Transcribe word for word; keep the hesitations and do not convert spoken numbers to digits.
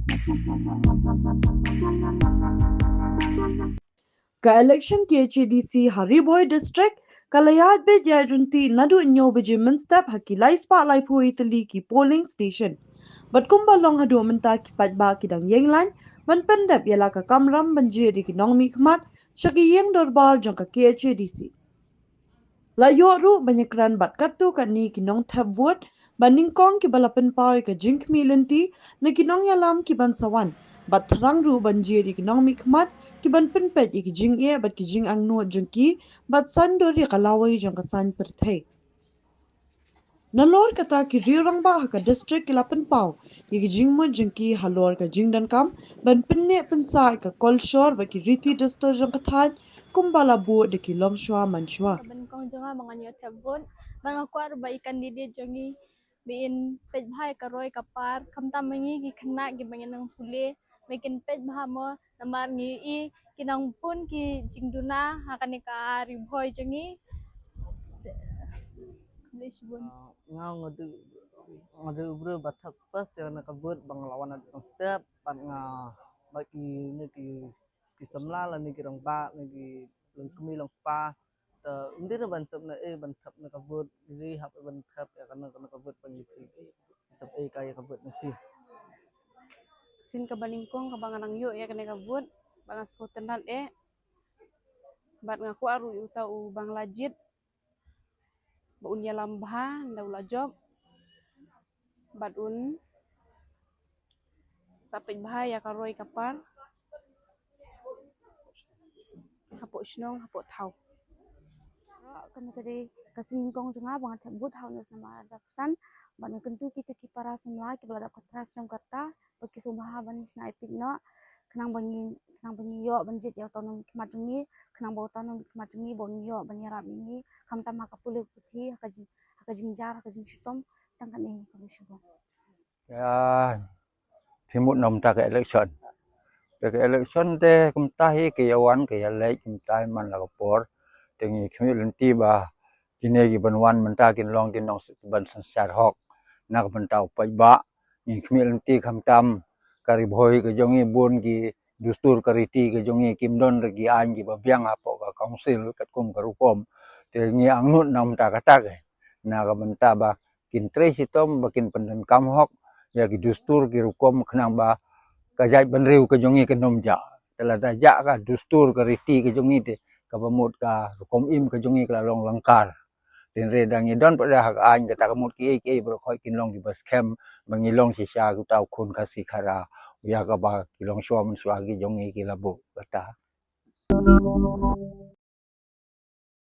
Ka election K H A D C ha Ri Bhoi District ka la ïaid beit ïaid ryntih naduh hynñiew baje mynstep ha ki lai spah laiphew tylli ki polling station. Bad kumba long haduh mynta ki paidbah ki dang ïeng lain ban pyndep ïa la ka kamram ban jied ïa ki nongmihkhmat sha ki ïing dorbar jong ka K H A D C. La ïoh ruh ban ïakren bad katto katne ki nongthep vote ba nyngkong kiba la pynpaw ïa ka jingkhmih lynti na ki nongïalam kiban sa wan bad thrang ruh ban jied ïa ki nongmihkhmat kiban pynpeit ïa ki jingeh bad ki jingangnud jong ki bad saiñdur ïa ka lawei jong ka saiñ pyrthei. Nalor kata ki riew rangbah ha ka district ki la pynpaw ïa ki jingmut jong ki halor ka jingdonkam ban pynneh pynsah ïa ka kolshor bad ki riti dustur jong ka thaiñ kumba la buh da ki longshuwa manshwa. Ka banyngkong jong nga ba ngan ïoh thep vote, ba nga kwah ruh ba i candidate jong ngi ba in peit bha ïa ka roi ka par, khamtam ma ngi ki khynnah kiba ngi nang pule, ba kin peit bha mo, namar ngi i ki nang bun ki jingduna ha kane ka Ri Bhoi jong ngi. Khublei shibun. Ah, nga nga du nga du u briew ba thep first ïa kane ka vote ba nga la wan na dong step, bad nga ba ki ne ki ki samla lane ki rangbah ne ki longkmie longkpa. Te ym dei ban thep na ei ban thep na ka vote, dei hap ban thep ïa kane kane ka vote ba ngi phi. Thep ei ka ïa ka vote na phi. Sien kaba nyngkong kaba nga nang ïoh ïa kane ka vote ba nga sngewtynnat eh. Bad nga kwah ruh ïa uta u ba nga la jied ba un ïalam bha ynda u la jop. Bad un sa peit bha ïa ka roi ka par hapoh shnong hapoh thaw. Kane ka dei ka sien nyngkong jong nga ba nga thep vote ha u Nus Namar Dapsan. Bad nga kyntu kito ki para samla kiba la dap ka trai snem ka rta ba ki sngewbha ban shna ïa peit noh, khnang ba ngi khnang ba ngi ïoh ban jied ïa uta u nongmihkhmat jong ngi, khnang ba uta u nongmihkhmat jong ngi ba un ïoh ban ïarap ïa ngi khamtam ha ka pule puthi, ha ka jing ha ka jingjia, ha ka jingshitom. Tang kane, khublei shibun. Ïa, phi mut na mynta ka election. Te ka election te kumta hi ka ïa wan ka ïa leit kumta hi man la ka por. Te ngi khmih lynti ba kine ki ban wan mynta kin long kin long ban synshar hok na ka bynta u paidbah. Ngi khmih lynti khamtam ka Ri Bhoi ka jong ngi bun ki dustur ka riti ka jong ngi kim don re ki aiñ kiba biang hapoh ka council katkum ka rukom. Te ngi angnud na mynta kata ke na ka bynta ba kin trei shitom ba kin pyndonkam hok ïa ki dustur ki rukom khnang ba ka jaitbynriew ka jong ngi kan ym jah. Te lada jah ka dustur ka riti ka jong ngi te kaba mut ka rukom im ka jong ngi ka la long lyngkar. Hynrei da ngi don pat ha ka aiñ kata ka mut kiei kiei baroh khoit kin long kiba skhem ba ngi long shisha kita u khun Khasi Khara ïa kaba ki longshuwa mynshuwa ki jong ngi ki la buh kata.